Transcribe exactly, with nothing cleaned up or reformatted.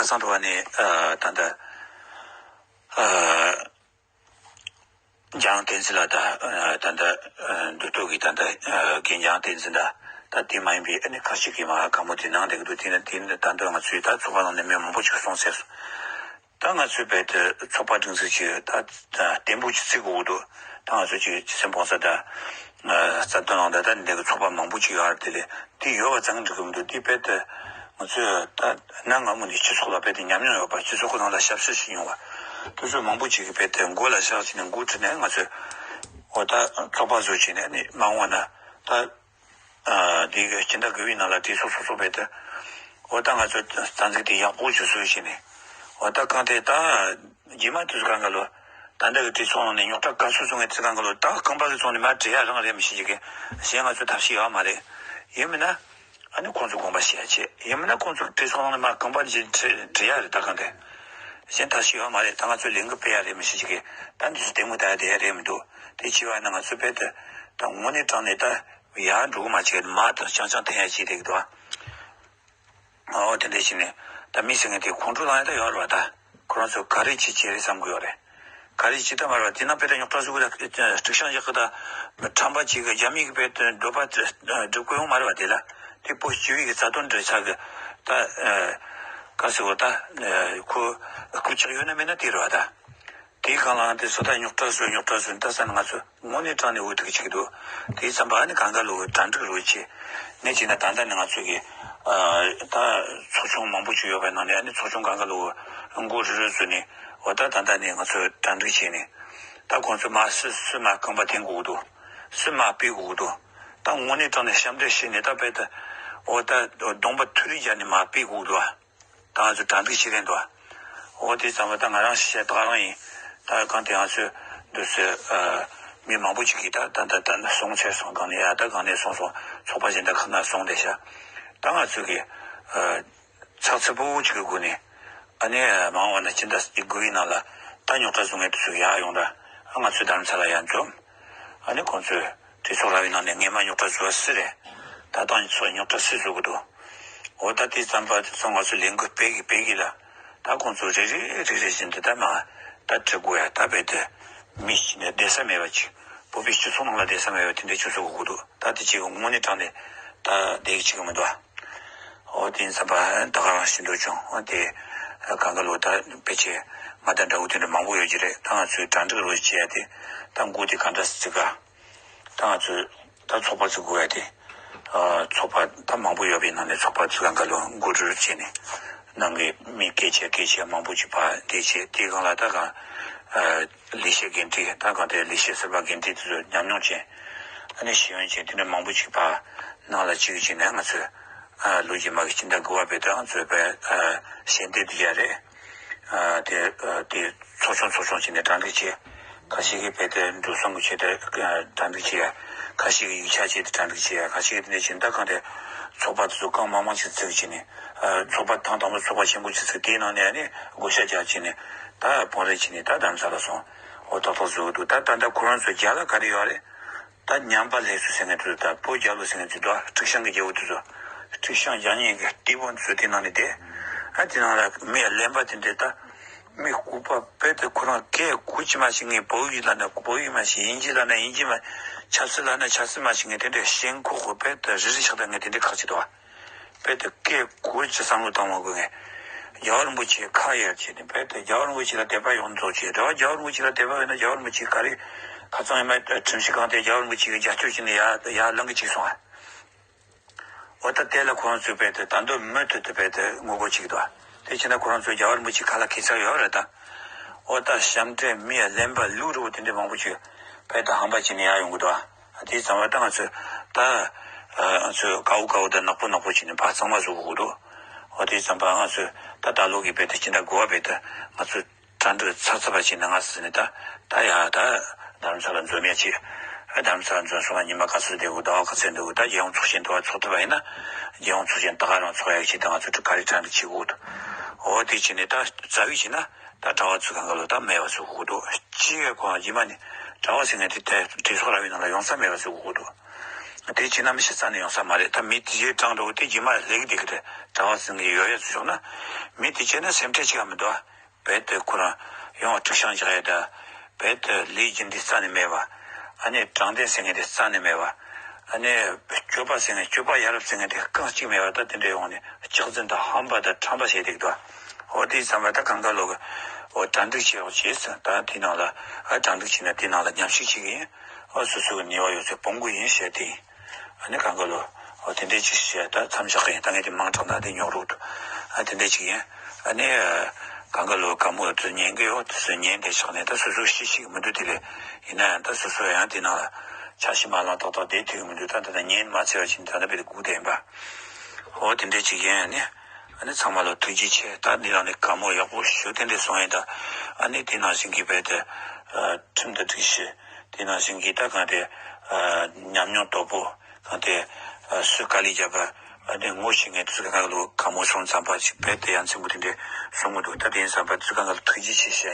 ཁ་སང་དུ་བ་ནས་ད་ལྟ། འཇང་བསྟན་འཛིན་ལགས་དང་། ད་ལྟ་འདུག་ཏོ་གི་ད་ལྟ་རྒན་འཇང་བསྟན་འཛིན་དང་། ད་དེ་མ་ཡིན་པའི་ཨ་ནི་ཁ་ཤས་ཀྱིས་མ་བཀའ་མོལ་དེ་གནང་བསྡད་ཀྱི་འདུག་དེ་ནི་དེ་ནི་ད་འདོད་ང་ཚོའི་ད་ཚོགས་པ་ནང་ནས་མི་མང་པོ་ཅིག་གསུངས་ཟེར་སོང་། ད་ང་ཚོས་རྦད་དེ་ཚོགས་པ་སྒྲིག་འཛུགས་ཅིག་ད་བརྟན་པོ་ཅིག་བརྩི་དགོས་ཀྱི་འདུག་ད་ང་ཚོ་ཅིག་སྤྱི་སེམས་ཕོངས་ས་ད་རྩ་དོན་ནང་ད་ད་འདི་གི་ཚོགས་པ་མང་པོ་ཅིག་ཡོད་རེད། དེ་ལས་དེ་ཡོད་པ་ཙང་འགྲིག་གི་མི་འདུག་དེ་རྦད་དེ་ང་ཚོས་ད་གནའ་སྔ་མོ་ནས་སྤྱི་ཚོགས་ལ་རྦད་དེ་ཉམས་མྱོང་ཡོད་པ། སྤྱི་ཚོགས་ཁོ་ནང་ལ་ཞབས་ཞུ་ཞིག་ཡོང་བ། དེ་ཚོ་མང་པོ་ཅིག་གིས་རྦད་དེ་མགོ་ལ་བཞག་བྱས་ནས་འགོ་ཁྲིད་ནས་ང་ཚོས་འོ་ད་ཚོགས་པ་བཟོ་བྱས་ནས་ནི་མ་འོངས་པ་ན་ད་ཨ་དེ་གི་སྤྱི་ཟླ་དགུ་པའི་ནང་ལ་གྲོས་ཚོགས་སོ་སོ་རྦད་དེ་འོ་ད་ང་ཚོ་རྩ་འཛུགས་དེ་ཡག་པོ་ཞིག་བཟོས་བྱས་ནས་འོ་ད་གང་དེ་ད་རྗེས་མ་དུས་སུ་གང་ག་ལོ་ད་ལྟ་གི་གྲོས་ཚོགས་ནང་ནས་རྙོག་དྲ་ག་ཚོད་བཟོ་ངེས་དུས་སུ་གང་ག་ལོ་ད་རྐང་པ་གི་ཚོགས་ནས་མར་བྲེལ་ཡ་རང་རེད་མི་ཤེས་ཀྱི་གཞན་ང་ཚོ་ཐབས་ཤེས་ཡོད་མ་རེད། ཡིན་མིན་ན། ཨ་ནི་ཁོང་ཚོ་དགོངས་པ་བཞེས་ཡ་བྱེད། ཡིན་མིན་ན་ཁོང་ཚོ་གྲོས་ཚོགས་ནང་ནས་མར་རྐང་པ་འཇིག་བྲེལ་བྲེལ་ཡ་རེད། ད་གང་དེ་གཞན་ཐབས་ཤེས་ཡོད་མ་རེད། ད་ང་ཚོས་ལས་འགུལ་སྤེལ་ཡ་རེད་མི་ཤེས་ཀྱི་ད་འདི་ཚོ་ལྟད་མོ་ལྟ་ཡ་དེ་ཡ་རེད་མི་འདུག་དེ་བྱས་པ་ན་ང་ཚོ་རྦད་དེ་ད་དངོས་གནས་དྲང་གནས་ད་ཡར་འགྲོ་གི་མ་བྱེད་མར་དང་རྐྱང་རྐྱང་འཐེན་ཡ་བྱེད་བསྡད་ཀྱི་འདུག་ཨ། འོ་དེ་འདྲ་བྱས་ནས་ད་མི་ཟེར་མཁན་དེ་ཁོང་ཁྲོ་ལངས་ཡ་ད་ཡོད་རེད་བ། ད་ཁོ་རང་ཚོ་ག་རེ་བྱེད་བྱེད་རེད་བསམ་གི་ཡོད་རེད། ག་རེ་བྱེད་ད་མ་རེད་བ། དེ་ན་དཔེ་ད་རྙོག་དྲ་བཟོ་གི་ད་དཀྲུག་ཤིང་རྒྱག་གི་ད་ཁྲམ་པ་བྱེད་གི་རྒྱ་མི་གི་དཔེ་ད་འདོད་པ་སྒྲུབ་གི་ཡོང་མ་རེད་བ། དེ་ལ་དེ་བོད་སྤྱི་པའི་གི་རྩ་དོན་འདྲ་ཆགས་གི་ད་ག་ཟེར་བ་ད་ཁོ་རྐུབ་ཆག་ཡོད་ན་མེད་ན་དེ་རེད་བ། ད་དེའི་སྒང་ལ་དེ་ཚོ་ད་རྙོག་དྲ་བཟོ་རྙོག་དྲ་བཟོ་ད་ས་ནས་ང་ཚོ་དངོས་གནས་དྲང་གནས་འུ་ཐུག་ཅིག་འདུག་དེའི་ཙམ་པ་ཨ་ནི་གང་ག་ལོ་གྲ་སྒྲིག་རོགས་བྱེད། ངས་བྱས་ན་ད་ལྟ་ནས་ང་ཚོ་གི་ཨ་ད་ཚོགས་ཆུང་མང་པོ་ཅིག་ཡོད་པའི་ནང་ནས་ཨ་ནི་ཚོགས་ཆུང་གང་ག་ལོ་འགོ་རེ་རེ་བཟོས་ནས་འོ་ད་ད་ལྟ་ནས་ང་ཚོས་གྲ་སྒྲིག་བྱས་ནས་ད་ཁོང་ཚོ་མར་སུ་སུ་མར་རྐང་པ་འཐེན་དགོས་ཀྱི་འདུག་སུ་མར་སྤེལ་དགོས་ཀྱི་འདུག་ད་དངོས་གནས་དྲང་གནས་ཞབས་འདྲེན་བྱས་ནས་ད་རྦད་དེ་འོ་ད་གདོང་པ་མཐོ་རིས་བརྒྱབ་ནས་མར་སྤེལ་དགོས་ཀྱི་འདུག་ད་ང་ཚོ་གྲ་སྒྲིག་བྱེད་རན་འདུག་འོ་དེ་ཙམ་པ་ད་ང་རང་ཤེས་བྱ་ད་རང་ཡིན། ད་གང་དེ་ང་ཚོས་འདུག་སེ་ཨ་མི་མང་པོ་ཅིག་གིས་ད་ད་ད་ད་སོང་ཚར་སོང་། གང་ནས་ཡ་ད་གང་ནས་སོང་སོང་། ཚོགས་པ་གཞན་དག་ཁག་ན་སོང་བསྡད་ཤག་ད་ང་ཚོས་གི་ཨ་ཚགས་ཚུད་པོ་ཅིག་གི་སྒོ་ནས་ཨ་ནི་མ་འོངས་པ་ན་སྤྱི་ཟླ་དགུ་པའི་ནང་ལ་ད་རྙོག་དྲ་བཟོ་མཁན་དེ་ཚོ་ཡར་ཡོང་ར་ཨ་ང་ཚོའི་རྡ་རམ་ས་ལ་ཡར་འཛོམས། ཨ་ནི་ཁོང་ཚོས་གྲོས་ཚོགས་ར་བའི་ནང་ནས་སྔས་མ་རྙོག་དྲ་བཟོ་བ་སུ་རེད། ད་ལྟ་ཚོ་རྙོག་དྲ་སུས་བཟོ་གི་འདུག་འོ་ད་དེ་ཙམ་པ་དེ་ཚོ་ང་ཚོ་ལས་འགུལ་སྤེལ་གི་སྤེལ་གི་ལ། ད་ཁོང་ཚོ་རེ་རེ་རེ་རེ་བཞིན་དུ་ད་མ་ད་དྲི་དགོས་ཡ། ད་རྦད་དེ་མི་ཞིག་ནས་བསྡད་ས་མེད་པ་ཅིག་བོད་པའི་སྤྱི་ཚོགས་ནང་ལ་བསྡད་ས་མེད་པ་དེ་འདྲ་ཅིག་བཟོ་དགོས་ཀྱི་འདུག་ད་དེ་ཅིག་དངོས་གནས་དྲང་གནས་ད་བསྡད་གི་ཅིག་མི་འདུག་འོ་དེ་ཡིན་ཙམ་པ་ད་ག་རང་ཞིག་འདུག་ཀྱང་འོ་དེ་གང་ག་ལོ་ད་ཕལ་ཆེར་མ་ད་འདྲ་བོ་དེ་འདྲ་མང་པོ་ཡོད་ཀྱི་རེད། ད་ང་ཚོས་གྲ་སྒྲིག་རོགས་བྱེད་ཡ་དེ་ད་འགོ་དེ་ག་འདྲ་བརྩི་ག་ད་ང་ཚོས་ད་ཚོགས་པ་བཙུགས་དགོས་ཡ་དེ། ཨ་ཚོགས་པ་ད་མང་པོ་ཡོད་པའི་ནང་ནས་ཚོགས་པ་བཙུགས་གང་ག་ལོ་འགོ་ཁྲིད་བྱས་ནས་ནང་གི་མི་སྐད་ཆ་སྐད་ཆ་མང་པོ་ཅིག་ཕར་འདེད་བྱས། དེའི་སྒང་ལ་ད་གང་ཨ་ལས་བྱེད་འགན་འཁྲི་ད་གང་དེ་ལས་བྱེད་ཟུར་པ་འགན་འཁྲི་དེ་ཚོ་ཉམས་མྱོང་ཅན་ཨ་ནི་ཤེས་ཡོན་ཅན་དེ་འདྲ་མང་པོ་ཅིག་ཕར་ནང་ལ་བཅུག་བྱས་ནས་ང་ཚོས་ཨ་ལོ་རྗེས་མ་གི་སྤྱི་ཟླ་དགུ་པ་བར་དུ་ང་ཚོས་དཔེ་ཨ་ཞལ་འདེབས་བསྡུ་ཡ་རེད། ཨ་དེ་ཨ་དེ་ཚོགས་ཆུང་ཚོགས་ཆུང་བྱས་ནས་གྲ་སྒྲིག་བྱས། ཁ་ཤས་ཀྱིས་དཔེ་དེ་འགྲོ་སོང་གི་ཆེད་དུ་གྲ་སྒྲིག་བྱས་ཡ། ཁ་ཤས་ཀྱིས་ཡིག་ཆ་ཆེད་དུ་གྲ་སྒྲིག་བྱས་ཡ། ཁ་ཤས་ཀྱིས་དེ་འདྲ་བྱས་ནས་ད་གང་དེ་ཚོགས་པ་དེ་ཚོ་གང་མང་མང་ཞིག་བཙུགས་བྱས་ནས་ཨ་ཚོགས་པ་ཐེངས་དང་པོ་ཚོགས་པ་ཆེན་པོ་ཅིག་བཙུགས། དེའི་ནང་ནས་ཨ་ནི་བགོ་བཤའ་རྒྱག་བྱས་ནས་ད་དཔོན་རིགས་བྱས་ནས་ད་རྡ་རམ་ས་ལ་སོང་འོ་ཏག་ཏག་བཟོ་གི་འདུག་ད་ད་ལྟ་ཁོ་རང་ཚོ་རྒྱ་ལ་ག་རེ་ཡོད་རེད། ད་ཉམས་པ་ལྷན་ཚོགས་ཟེར་མཁན་དེ་ཚོ་ད་བོད་རྒྱལ་ལོ་ཟེར་མཁན་དེ་ཚོ་ད་དཀྲུག་ཤིང་གི་རྒྱལ་པོ་དེ་ཚོ་དཀྲུག་ཤིང་རྒྱག་མཁན་གྱི་རྟེན་དཔོན་དེ་ཚོ་དེ་ནང་ནས་བསྡད། ཨ་དེ་ནང་ལ་མི་གླེན་པ་དེ་འདྲས་ད་མི་ལྐུགས་པ་དཔེ་དེ་ཁོ་རང་སྐད་གོ་ཅི་མ་ཤེས་མཁན། བོད་ཡིག་ལབ་ན་བོད་ཡིག་མ་ཤེས། དབྱིན་ཇི་ལབ་ན་དབྱིན་ཇི་མ། ཆབ་སྲིད་ལབ་ན་ཆབ་སྲིད་མ་ཤེས་མཁན་དེ་འདྲས་ཞེན་ཁོག་གི་དཔེ་དེ་རི་རི་ཆགས་བསྡད་མཁན་དེ་འདྲས་ཁག་ཅིག་འདུག་བ། དཔེ་དེ་སྐད་གོ་ཅི་བསམ་བློ་བཏང་མ་དགོས་མཁན། རྒྱལ་བ་རིན་པོ་ཆེ་ཁ་ཡར་བྱས་ནས་དཔེ་དེ་རྒྱལ་བ་རིན་པོ་ཆེ་ལ་དད་པ་ཡོངས་རྫོགས་བྱས། རེད་བ། རྒྱལ་བ་རིན་པོ་ཆེ་ལ་དད་པ་ཡོད་ན་རྒྱལ་བ་རིན་པོ་ཆེ་ག་རེ་ཁ་ཚང་ཡིན་མ་ཁྲིམས་ཞིབ་ཁང་དེ་རྒྱལ་བ་རིན་པོ་ཆེ་གི་རྒྱབ་སྐྱོར་བྱས་ནས་ཡར་ཡར་ལངས་གི་བཅུག་སོང་ཨ། འོ་ད་དེ་ལ་ཁོ་རང་ཚོས་རྦད་དེ་ད་དུང་མུ་མཐུད་དུ་རྦད་དེ་ངོ་རྒོལ་བྱེད་ཀྱི་འདུག་དེ་བྱས་ན་ཁོ་རང་ཚོས་རྒྱལ་བ་རིན་པོ་ཆེའི་ཁ་ལ་ཁེ་ཚར་ཡོད་རེད་ད། འོ་ད་ཞབས་འདྲེན་མི་གླེན་པ་ལུག་འདྲ་བོ་དེ་འདྲ་མང་པོ་ཅིག་རྦད་དེ་ཧམ་པ་བྱས་ནས་ཡར་ཡོང་གི་འདུག་དེ་ཙམ་པ་ད་ང་ཚོས་ད་ང་ཚོས་དཀར་པོ་དཀར་པོ་དང་ནག་པོ་ནག་པོ་བྱས་ནས་ཕར་གཙང་མ་བཟོ་དགོས་ཀྱི་འདུག་འོ་དེ་ཙམ་པ་ང་ཚོས་ད་ད་ལོ་གི་རྦད་དེ་སྤྱི་ཟླ་དགུ་པ་རྦད་དེ་ང་ཚོས། གྲ་སྒྲིག་ཚར་ཚར་བ་ཞིག་ནི་ང་ཟེར་ནས་ད་ད་ཡ་ད་རྡ་རམ་ས་ལ་འཛོམས་ཡ་ཅིག་རྡ་རམ་ས་ལ་འཛོམས་སོང་བ་ཉི་མ་ག་ཚོད་བསྡད་དགོས། ཟླ་བ་ག་ཚོད་འདུག་ད་རྒྱལ་ཡོངས་ཚོགས་ཆེན་དུ་བ་ཚོགས་ཐུབ་པ་ཡིན་ན་རྒྱལ་ཡོངས་ཚོགས་ཆེན་ད་ག་རང་ཚོགས་ཡ་ཅིག་ད་ང་ཚོ་ག་རེ་གྲ་སྒྲིག་བྱེད་དགོས་འདུག་འོ་དེ་བྱས་ནས་ད་རྩ་བའི་བྱས་ན་ད་གྲྭ་བ་ཚོ་གང་ག་ལོ་ད་མེད་པ་བཟོ་དགོས་འདུག་སྤྱི་ཡོད་ཁོ་རྗེས་མ་ནི་གྲྭ་བ་ཟེར་མཁན་དེ་དེ་གྲོས་ཚོགས་ར་བའི་ནང་ལ་ཡོང་ས་མེད་པ་བཟོ་དགོས་འདུག་དེ་བྱས་ན་མི་ཞིག་རྩ་ནས་ཡོང་ས་མ་རེད། ད་མི་དེ་ཡོད་དྲང་འགྲོ་དེ་རྗེས་མ་ལེགས་བསྡད་ཀྱི་རེད། གྲྭ་བ་ཟིན་གྱི་ཡོད་ཡ་ཚོ་བྱུང་ན་མི་དེ་བྱས་ན་སེམས་ཁྲལ་བྱེད་ཡ་མི་འདུག་ཨ། རྦད་དེ་ཁོ་རང་ཡོང་བ་འཁྲུག་ཤིང་རྒྱག་ཡ་ད། རྦད་དེ་ལས་རྒྱུ་འདི་རྩ་ནས་མེད་པ། ཨ་ནི་དྲང་བདེན་ཟེར་མཁན་དེ་རྩ་ནས་མེད་པ། ཨ་ནི་སྤྱོད་པ་ཟེར་མཁན་སྤྱོད་པ་ཡ་རབས་ཟེར་མཁན་དེ་རྐང་གཅིག་མེད་པ། ད་དེ་འདྲ་ཡོང་ནས་སྐྱག་རྫུན་དང་ཧམ་པ་དང་ཁྲམ་པ་བྱས་བསྡད་ཀྱི་འདུག་ཨ། འོ་དེ་ཙམ་པ་ད་གང་ག་ལོ་གི་འོ་གྲ་སྒྲིག་བྱེད་རོགས་བྱེད་ཟེར། ད་དེ་ནང་ལ་ཨ་གྲ་སྒྲིག་བྱས་ན་དེ་ནང་ལ་མཉམ་ཞུགས་བྱེད་ཀྱི་ཡིན། ཨ་སོ་སོ་གི་ནུས་པ་ཡོད་ཚད་སྤོང་གི་ཡིན་བཤད་དེ་ཡིན། ཨ་ནི་གང་ག་ལོ། ཨོ་དེ་འདྲས་ཅིག་བཤད་ད་མཚམས་བཞག་གི་ཡིན། ད་ངས་དེ་མང་དྲགས་ན་དེ་ཉོག་རོགས་འདུག་ཨ་དེ་འདྲས་ཅིག་ཡིན། ཨ་ནི་གང་ག་ལོ་དགའ་མོ་དུ་ཉན་གི་ཡོད་དུ་སུ་ཉན་དེ་ཆགས་ནས་ད་སོ་སོ་ཤི་ཤི་གི་མི་འདུག་དེ་ལས་ཡིན་ན་ཡང་ད་སོ་སོ་ཡང་དེ་ནང་ལ་ཆ་ཤི་མ་ལང་ཏག་ཏག་བསྡད་ཐུབ་ཀྱི་མི་འདུག་ད་ད་ད་ཉན་མ་ཚད་པ་ཅིག་ད་ད་བི་དེ་སྒུག་བསྡད་ཡིན་པ། ཨོ་དེ་འདྲས་ཅིག་ཡིན། ཨ་ནི་ཨ་ནི་ཚང་མ་ལ་ཐུགས་རྗེ་ཆེ། ད་འདི་རང་ནས་དགའ་མོ་ཡག་པོ་ཞུ་དེ་འདྲས་སོང་ཡིན། ད་ཨ་ནི་དེ་ནང་བཞིན་གྱི་བས་དེ་ཁྲིམས་དང་སྒྲིག་གཞི་དེ་ནང་བཞིན་གྱི་ད་གང་དེ་ཉམས་མྱོང་དོད་པོ་གང་དེ་སུས་དཀའ་ལས་བརྒྱབ་པ་ཨ་ནི་ངོ་ཤེས་མཁན་དེ་ཚོ་གང་ག་ལོ་དགའ་མོ་སོང་ཙམ་པ་ཞིག་བས་དེ་ཡ་མཚན་པོ་དེ་འདྲས་སོང་གི་འདུག་ད་དེ་ཡིན་ཙམ་པ་དེ་ཚོ་གང་ག་ལ་ཐུགས་རྗེ་ཆེ་ཞུ།